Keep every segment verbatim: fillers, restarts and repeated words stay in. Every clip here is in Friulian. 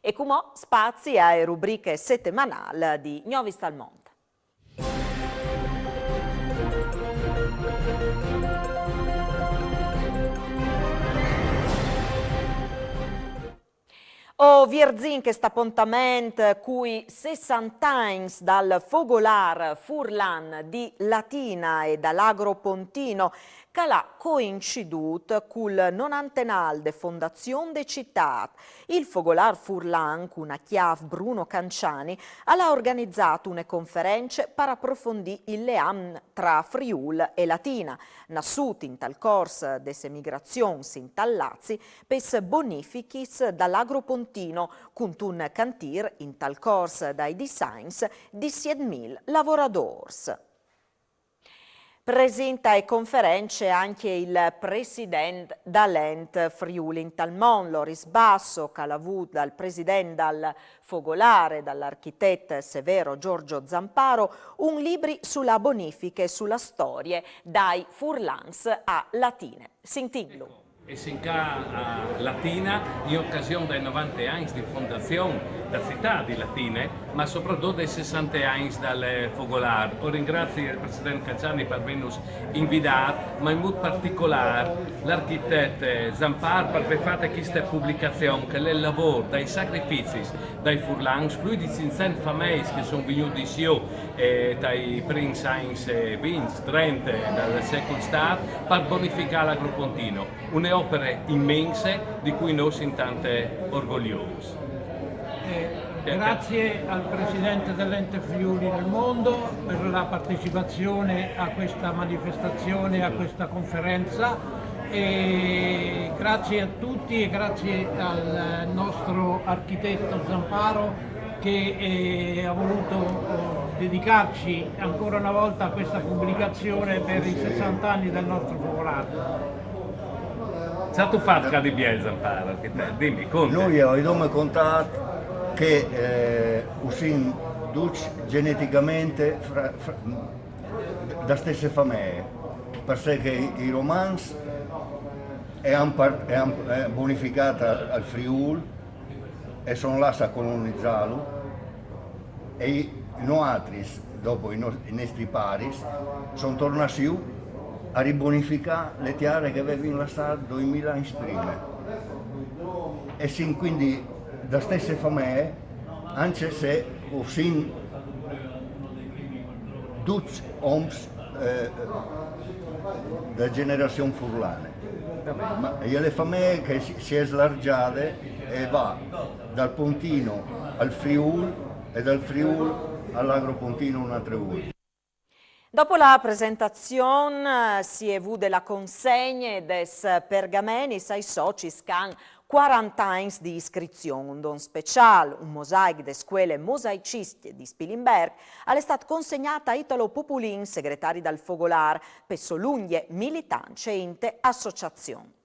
E cumò spazi ae rubriche setemanâl di Gnovis dal Mont. O vierzìn chest apontament cui sessante agns dal Fogolâr Furlan di Latina e dal Agropontino, che al à coincidût cul nonantenâl de fondazion de citât. Il Fogolâr Furlan, cun a cjâf Bruno Canciani, al à organizât une conference par aprofondî il leam tra Friûl e Latina, nassût intal cors des emigrazions intal Lazi pes bonifichis dal Agropontino, cuntun cantîr intal cors dai dîs agns di siet mil lavoradôrs. Presint ae conference ancje il president dal Ent Friûl intal Mont, Loris Basso, che al à vût dal president dal Fogolâr e dal architet Severo Giorgio Zamparo un libri su la bonifiche e su la storie dai furlans a Latine. Sintìnlu. E sin ca a Latina, in ocasion dai novante agns di fondazion da citât di Latine, ma sopratut dai sessante agns dal Fogolâr. O ringrazi il president Canciani par vênus invidât, ma in mût particolâr l'architet Zampar par vê fat cheste publicazion, che al è il lavôr dai sacrificis dai furlans, plui di cinccent fameis che a son vignudis jù, eh, tai prins agns, eh, vincj, trente dal secul stât, par bonificâ l'Agropontino. Une opere imense di cui nô o sin tant orgoliôs. Eh, grazie al presidente dell'Ente Friuli nel Mondo per la partecipazione a questa manifestazione, a questa conferenza, e grazie a tutti e grazie al nostro architetto Zamparo che, eh, ha voluto, oh, dedicarci ancora una volta a questa pubblicazione per i sessanta anni del nostro Fogolâr. Ce âstu fat ca di biel, Zampar, architet? Dimi, conte. Nô o vin dome contât che, eh, o sin ducj gjenetichementri fra, fra, da stesse famee, parcè che i, i romans a àn par-, a àn, eh, bonificât al, al Friûl e a son lâts a colonizâlu, e i, noaltris, dopo i, no-, i nestris paris, a son tornâts jù a ribonificâ lis tieris che a vevin lassât doi mil agns prime. E o sin cuindi da stesse famee, ancje se o sin ducj oms, eh, da gjenerazion furlane. Ma e je la famee che si, si è slargjade e e va dal Pontino al Friûl e dal Friûl al Agropontino une altre volte. Dopo la presentazion, eh, si è vude la consegne des pergamenis ai socis che a àn cuarante agns di iscrizion. Un don speciâl, un mosaic de scuele mosaiciste di Spilimberc, al è stât consegnât a Italo Populin, segretari dal Fogolâr, pe sô lungje militance inte associazion.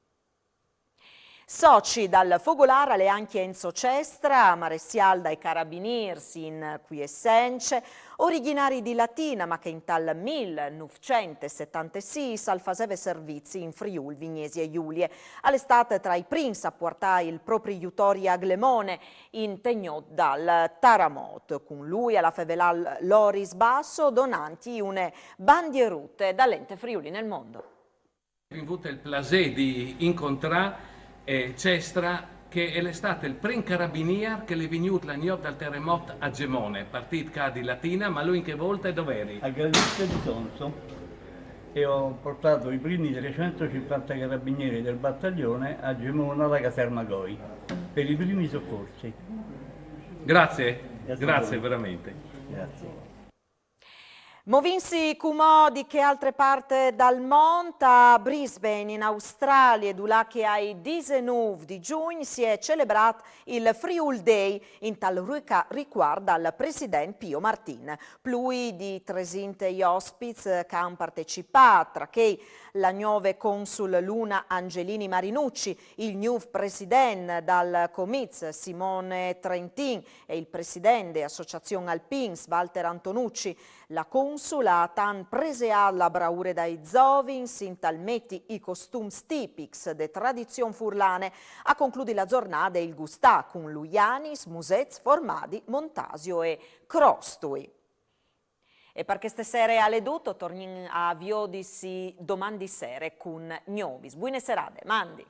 Soci dal Fogolâr al è ancje Enzo Cestra, maressiâl dai carabinîrs in cuiessence, origjinari di Latina, ma che intal mil nûfcent e setantesîs al faseve servizi in Friûl Vignesie Julie. Al è stât tra i prins a puartâ il propri jutori a Glemone, inte gnot dal taramot. Cun lui al à fevelât Loris Basso, donantji une bandierute dal Ente Friuli nel Mondo. O vin vût il plasê di incontrâ, eh, Cestra, che al è stât il prin carabinîr che al è vignût la gnot dal taramot a Glemone, partît ca di Latina, ma lui in chê volte dov'eri? A Gallizia di Sonzo, e ho portato i primi trecentocinquanta carabinieri del battaglione a Gemona alla caserma Goi per i primi soccorsi. Grazie, grazie veramente. Grazie. Movìnsi cumò di chê altre part dal mont, a Brisbane, in Australie, dulà che ai disenûf di Jugn si è celebrât il Friul Day, intal rica-, ricuart dal president Pio Martin. Plui di tresinte i ospits che a àn partecipât, tra chei la gnove consul Luna Angelini Marinucci, il gnûf president dal Comiz Simone Trentin e il president de Associazion Alpins Walter Antonucci. La con- Ursula, tant preseât la braure dai zovins, intal meti i costums tipics de tradizion furlane, a concludi la zornade il gustâ cun luianis, musets, formadi, montasio e crostui. E par cheste sere al è dut, tornìn a viodisi doman di sere cun Gnovis. Buine serade, mandi!